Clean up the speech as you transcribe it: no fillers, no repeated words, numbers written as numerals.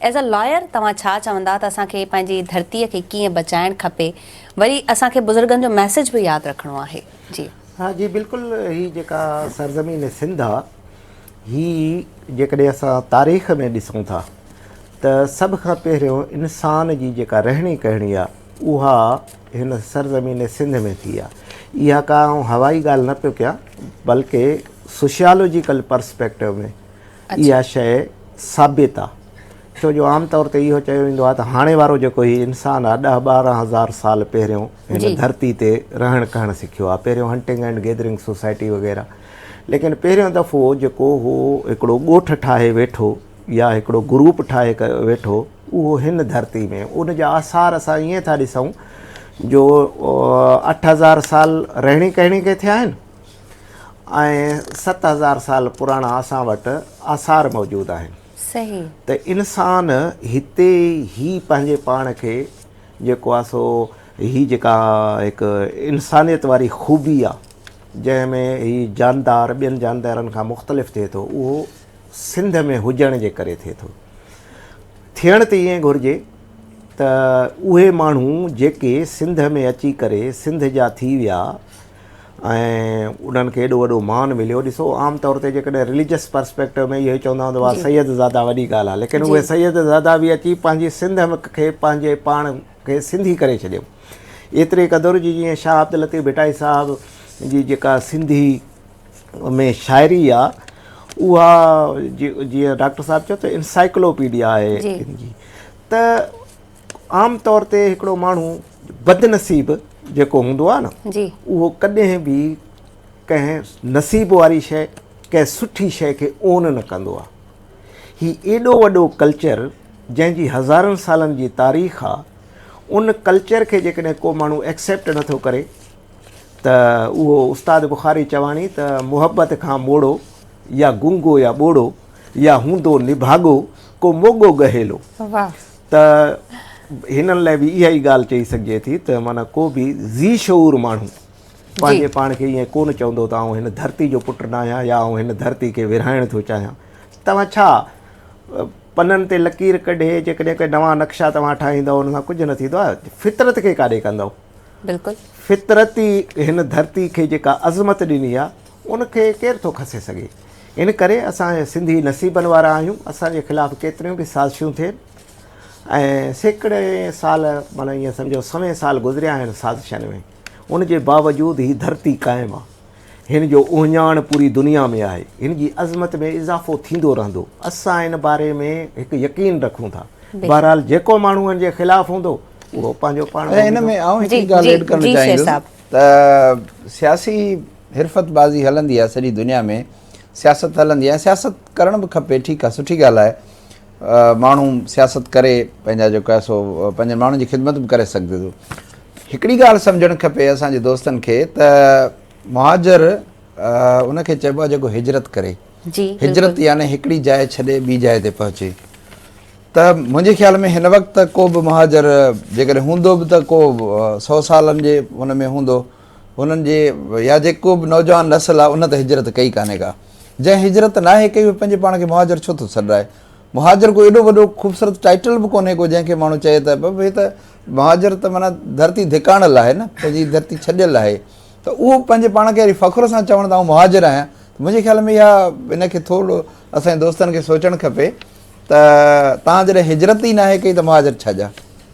As a lawyer توهان ڇا چوندا ته اسان کي پنهنجي ڌرتي کي ڪيئن بچائڻ کپي وري اسان کي بزرگن جو ميسيج به ياد رکڻو آهي جي. ها جي بلڪل هي جيڪا سرزمين سنڌ آ هي جيڪڏهن اسان تاريخ ۾ ڏسون ٿا ته سڀ کان پهريون انسان جي جيڪا رهڻي ڪهڻي آ اها هن سرزمين سنڌ ۾ ٿي آ اها ڪا آئون هوائي ڳالهه نه پيو ڪيان بلڪه سوشيالوجيڪل پرسپيڪٽو ۾ اها شيء ثابت آ ڇو جو عام طور تي اهو چيو ويندو آ ته هاڻي وارو جيڪو هي انسان آ ڏهه 12 هزار سال پهريون هن ڌرتي تي رهڻ ڪهڻ سکيو آ پهريون هنٽنگ اينڊ گيدرنگ سوسائٽي وغيره ليڪن پهريون دفعو جيڪو هو هڪڙو ڳوٺ ٺاهي ويٺو يا هڪڙو گروپ ٺاهي ويٺو اهو هن ڌرتي ۾ ان جا آثار اسان ائين ٿا ڏسون جو 8000 سال رهڻي ڪهڻي کي ٿيا آهن ۽ 7000 سال پراڻا اسان وٽ آثار موجود آهن صحيح ته انسان هتي هي پنهنجي پاڻ کي جيڪو آ سو هي جيڪا هڪ انسانيت واري خوبي آ جنهن ۾ هي جاندار ٻين جاندارن کان مختلف ٿئي ٿو اهو سنڌ ۾ هجڻ جي ڪري ٿئي ٿو. ٿيڻ ته ائين گهرجي ته اهي ماڻهو جيڪي سنڌ ۾ اچي ڪري سنڌ جا ٿي ويا ۽ انهن کي ايڏو وڏو مان مليو ڏسو عام طور تي جيڪڏهن رليجس پرسپيڪٽو ۾ اهو ئي چوندا هوندا هئا سيد زاده وڏي ڳالهه آهي ليڪن اهي سيد زاده به اچي پنهنجي سنڌ کي پنهنجي پاڻ کي سنڌي ڪري ڇڏيو ايتري قدر جي جيئن شاهه عبداللطيف ڀٽائي صاحب جي جيڪا سنڌي ۾ شاعري آ اها جيئن ڊاڪٽر صاحب چيو ته انسائيڪلوپيڊيا آهي ان جي ته عام طور تي هڪڙو ماڻهو بدنصيب جيڪو هوندو آ نه اهو ڪڏهن به ڪنهن نصيب واري شيء ڪنهن سٺي شيء کي اون نه ڪندو آ هي ايڏو وڏو ڪلچر جنهن جي هزارن سالن جي تاريخ آ ان ڪلچر کي جيڪڏهن ڪو ماڻهو ايڪسيپٽ نٿو ڪري ته اهو استاد بخاري چواڻي ته محبت کان موڙو يا گونگو يا ٻوڙو يا هوندو نڀاڳو ڪو موڳو ڳهيلو ته هنن لاء به اها ئي ڳالهه چئي سگهجي ٿي ته معنيٰ ڪو به ذي شعور ماڻهو پنهنجي پاڻ کي ائين ڪونه چوندو ته آئون هن ڌرتي جو پٽ نه آهيان يا آئون هن ڌرتي کي ورهائڻ ٿو چاهيان توهان ڇا پنن تي لڪير ڪڍي جيڪڏهن ڪي نوان نقشا توهان ٺاهيندؤ ان سان ڪجهه نه ٿيندو آهي فطرت کي ڪاڏي ڪندؤ بلڪل. فطرت ئي هن ڌرتي کي جيڪا عظمت ڏني آ ان کي ڪير ٿو کسي سگهي. ان ڪري اسان سنڌي نصيبن وارا آهيون، اسان جي خلاف ڪيتريون به سازشون ٿين ۽ سيڪڙين سال معنيٰ ائين سمجهو سوين سال گذريا آهن سازشن ۾ ان جي باوجود هي ڌرتي قائم آ. هن جو اهڃاڻ پوري دنيا ۾ آهي. هن جي عظمت ۾ اضافو ٿيندو رهندو. اسان ان باري ۾ هڪ يقين رکون ٿا. بهرحال جيڪو ماڻهو هن جي خلاف هوندو اهو پنهنجو پاڻ ان ۾ آئون هڪڙي ڳالهه ايڊ ڪرڻ چاهيندس ته سياسي حرفت بازي هلندي آهي سڄي دنيا ۾ سياست هلندي آهي سياست ڪرڻ به کپي ٺيڪ آهي سٺي ڳالهه آهي ماڻهو سياست ڪري پنهنجا جيڪو آهي سو پنهنجن ماڻهن جي خدمت به ڪري سگهجي ٿو هڪڙي ڳالهه سمجهڻ کپي اسان جي دوستن کي ته مهاجر ان کي چئبو آهي جيڪو هجرت ڪري هجرت يعني هڪڙي جاء ڇڏي ٻي جاء تي پهچي ته منهنجي خيال ۾ هن وقت ته ڪو به مهاجر جيڪڏهن هوندو به ته ڪو سو سالن جي هن ۾ هوندو هنن جي يا جيڪو به نوجوان نسل آهي ان ته هجرت ڪئي ڪانهي ڪا جنهن هجرت ناهي ڪئي اهو پنهنجي پاڻ کي مهاجر ڇو ٿو سڏرائي مهاجر ڪو ايڏو وڏو خوبصورت ٽائيٽل به ڪونهي ڪو جنهن کي ماڻهو چئي ته بابا هي ته مهاجر ته معنيٰ ڌرتي ڌڪاڻل آهي نه پنهنجي ڌرتي ڇڏيل آهي ته اهو پنهنجي پاڻ کي وري فخر سان چوڻ ته آئون مهاجر آهيان ته منهنجي خيال ۾ اها ان کي ٿورو اسان جي دوستن کي سوچڻ کپي ته توهان جڏهن هجرت ئي ناهي ڪئي ته مهاجر ڇا جا.